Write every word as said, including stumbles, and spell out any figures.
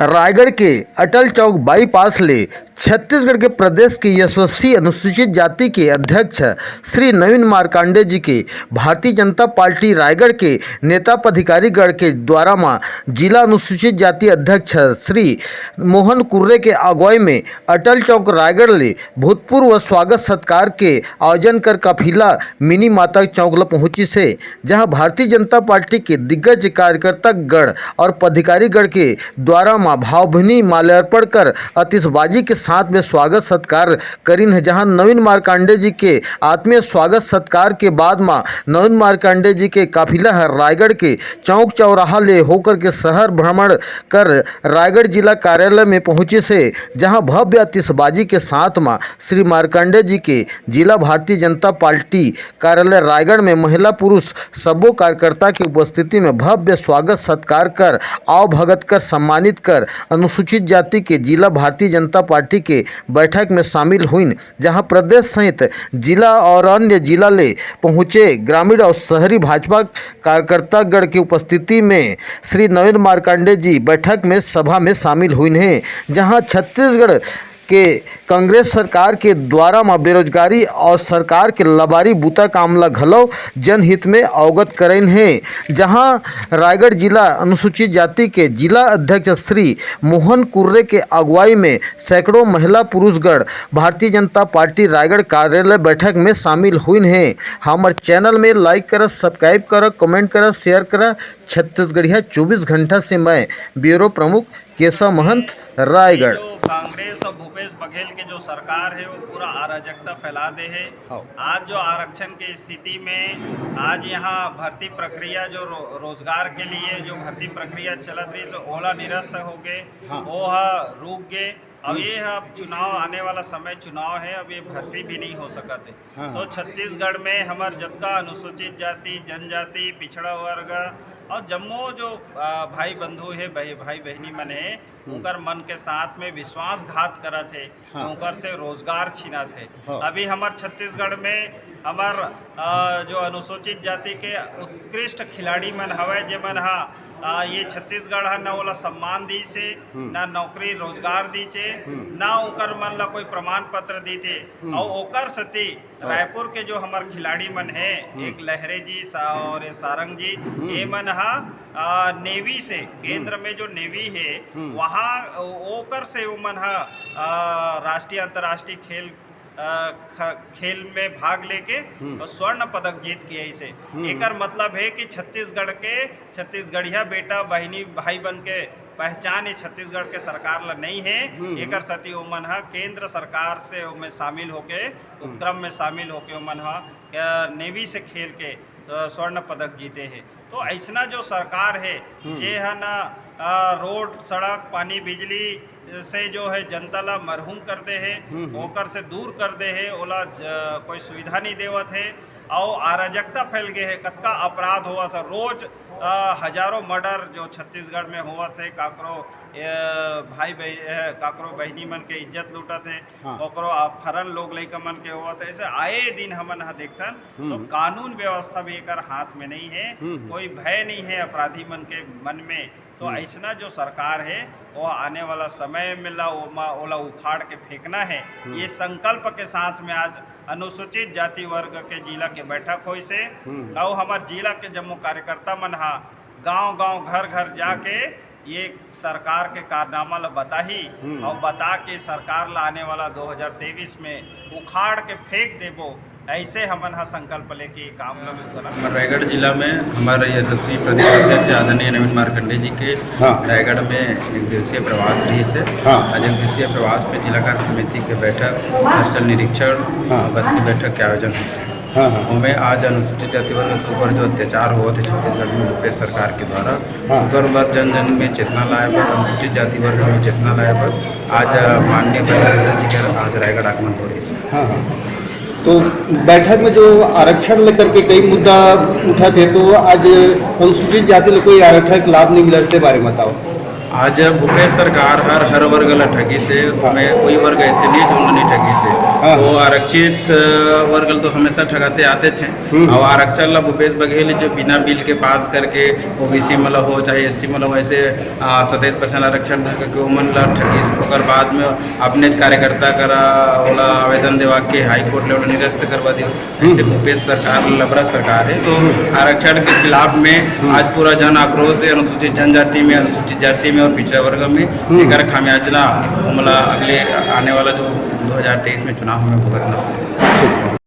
रायगढ़ के अटल चौक बाईपास ले छत्तीसगढ़ के प्रदेश के यशस्वी अनुसूचित जाति के अध्यक्ष श्री नवीन मार्कंडे जी के भारतीय जनता पार्टी रायगढ़ के नेता पदाधिकारीगण के द्वारा म जिला अनुसूचित जाति अध्यक्ष श्री मोहन कुर्रे के अगुवाई में अटल चौक रायगढ़ ले भूतपूर्व स्वागत सत्कार के आयोजन कर काफिला मिनी माता चौक ल पहुंचिस हे, जहां भारतीय जनता पार्टी के दिग्गज कार्यकर्ता गण और पदाधिकारी गण के द्वारा मां भावभीनी माल्यार्पण कर आतिशबाजी के साथ में स्वागत सत्कार करिन हे, जहां नवीन मार्कंडे जी के आत्मीय स्वागत सत्कार के बाद मां नवीन मार्कंडे जी के काफिला हर रायगढ़ के चौक चौराहा ले होकर के शहर भ्रमण कर रायगढ़ जिला कार्यालय में पहुंचिस हे, जहां भव्य आतिशबाजी के साथ मां श्री मार्कंडे जी के जिला भारतीय जनता पार्टी कार्यालय रायगढ़ में महिला पुरुष सबो कार्यकर्ता के उपस्थिति में भव्य स्वागत सत्कार कर आवभगत कर सम्मानित कर अनुसूचित जाति के जिला भारतीय जनता पार्टी के बैठक में शामिल हुइन, जहां प्रदेश सहित जिला और अन्य जिला ले पहुंचे ग्रामीण और शहरी भाजपा कार्यकर्तागण के उपस्थिति में श्री नवीन मार्कंडे जी बैठक में सभा में शामिल हुइन हे, जहां छत्तीसगढ़ के कांग्रेस सरकार के द्वारा म बेरोजगारी और सरकार के लबारी बूता काम ल घलो जनहित में अवगत करइन हे, जहां रायगढ़ जिला अनुसूचित जाति के जिला अध्यक्ष श्री मोहन कुर्रे के अगुवाई में सैकड़ों महिला पुरुषगण भारतीय जनता पार्टी रायगढ़ कार्यालय बैठक में शामिल हुइन हे। हमर चैनल में लाइक करत, सब्सक्राइब करत, कमेंट करत, शेयर करत। छत्तीसगढ़िया चौबीस घंटा से मैं ब्यूरो प्रमुख केशव महंत, रायगढ़। जो कांग्रेस और भूपेश बघेल के जो सरकार है, वो पूरा अराजकता फैला दे है। हाँ। आज जो आरक्षण के स्थिति में आज यहाँ भर्ती प्रक्रिया जो रो-, रोजगार के लिए जो भर्ती प्रक्रिया चलत रही, जो ओला निरस्त होके हाँ। वो ह रुक गए। अब हम्म। ये अब चुनाव आने वाला समय चुनाव है, अब ये भर्ती भी नहीं हो सकत है। हाँ, तो हाँ। छत्तीसगढ़ में हमर जतका अनुसूचित जाति, जनजाति, पिछड़ा वर्ग और जम्मो जो, आ, भाई बंधु हे, भाई, भाई बहिनी मन हे, हम्म। उनकर मन के साथ में विश्वासघात करत हे, हाँ। उनकर से रोजगार छीनत हे। हाँ। अभी हमर छत्तीसगढ़ में हमर, आ, जो अनुसूचित जाति के उत्कृष्ट खिलाड़ी मन हवय, जेमन ह, आ, ये छत्तीसगढ़ ह न ओला सम्मान दीस हे, हम्म। न नौकरी रोजगार दीस हे, हम्म। न ओकर मन ला कोई प्रमाण पत्र दीस हे, हम्म। अउ ओकर सेती हाँ। रायपुर के जो हमर खिलाड़ी मन हे, हम्म। एक लहरे जी सा-, और सारंग जी, हम्म। ये मन ह, आ, नेवी से, केंद्र हम्म। में जो नेवी हे, हम्म। वहाँ ओ-, ओकर से ओमन ह, आ, राष्ट्रीय अंतर्राष्ट्रीय खेल, आ, ख-, खेल में भाग लेके हम्म। और स्वर्ण पदक जीत के आइस हे। हम्म। एकर मतलब हे कि छत्तीसगढ़ के, छत्तीसगढ़िया बेटा बहिनी भाई बन के पहचान ही छत्तीसगढ़ के सरकार ला नहीं हे। हम्म। एकर सेती ओमन ह केंद्र सरकार से ओमे शामिल होके, हम्म। उपक्रम में शामिल होके ओमन ह, अ, नेवी से खेल के, अ, स्वर्ण पदक जीते हे। तो अइसना जो सरकार हे, हम्म। जे ह न, अ, रोड, सड़क, पानी, बिजली से जो है जनता ला मरहूम कर दे हे, हम्म, हम्म। ओकर से दूर कर दे हे, ओला ज-, कोई सुविधा नहीं देवत हे, अउ अराजकता फैल गए हे, कतका अपराध होवत हे रोज। अ, हजारों मर्डर जो छत्तीसगढ़ में होवत हे, काकरो, ए, भाई बह-, ए, काकरो बहिनी मन के इज्जत लूटत हे, हाँ। ओकरो अपहरण लोग लइका मन के होवत हे। ऐसे आए दिन हमन ह देखथन, हम्म। तो कानून व्यवस्था भी एकर हाथ में नहीं हे, हम्म, हम्म। कोई भय नहीं हे अपराधी मन के मन में। तो हम्म। अइसना जो सरकार हे, वो आने वाला समय में ला ओमा, ओला उखाड़ के फेंकना हे। हम्म। ये संकल्प के साथ में आज अनुसूचित जाति वर्ग के जिला के बैठक होइस हे। हम्म। अउ हमर जिला के जम्मो कार्यकर्ता मन ह गांव-गांव, घर-घर जाके ये सरकार के कारनामा ला बताही हम्म। अउ बता के सरकार ला आने वाला दो हज़ार तेईस में उखाड़ के फेंक देबो, ऐसे हमन ह संकल्प लेके ये काम ला करब। हमर रायगढ़ जिला में हमर यशस्वी प्रदेश अध्यक्ष आदरणीय नवीन मार्कंडे जी के हाँ। रायगढ़ में एक दिवसीय प्रवास रहिस हे। हाँ। आज एक दिवसीय प्रवास में जिला कार्य समिति के बैठक, स्थल निरीक्षण, हाँ। बस्ती बैठक के आयोजन होइस हे। हाँ, हाँ। ओमे आज अनुसूचित जाति वर्ग के ऊपर जो अत्याचार होवत हे छत्तीसगढ़ में भूपेश सरकार के द्वारा, हाँ। ओकर बर जन जन में चेतना लाए बर, अनुसूचित जाति वर्ग में चेतना लाए बर आज माननीय प्रधानमंत्री जी के आज रायगढ़ आगमन हो रहिस हे। हाँ, हाँ। तो बैठक में जो आरक्षण लेकर के कई मुद्दा उठत हे, तो आज अनुसूचित जाति ला कोई आरक्षण के लाभ नहीं मिला, इसके बारे में बताओ। आज भूपेश सरकार हर, हर वर्ग ला ठगिस हे, हाँ। ओमे कोई वर्ग ऐसे नहीं हे जो नहीं ठगिस हे। हाँ। तो आरक्षित, अ, वर्ग ला तो हमेशा ठगाते आते थे। हम्म। और आरक्षण ला भूपेश बघेल जो बिना बिल के पास करके ओबीसी मन ला हो चाहे एससी मन ला हो, ऐसे, अ, सत्ताईस percent आरक्षण करके ओमन ला ठगिस, ओकर बाद में अपने कार्यकर्ता करा ओला आवेदन देवा के हाई कोर्ट ले ओला निरस्त करवा दिस। ऐसे हम्म। भूपेश सरकार लबरा सरकार हे, तो हम्म। आरक्षण के खिलाफ में हम्म। आज पूरा जन आक्रोश हे, अनुसूचित जनजाति में, अनुसूचित जाति में और पिछड़ा वर्ग में। हम्म। एकर खामियाजा ला हमला अगले आने वाला जो दो हज़ार तेईस में चुनाव में भुगतना हे।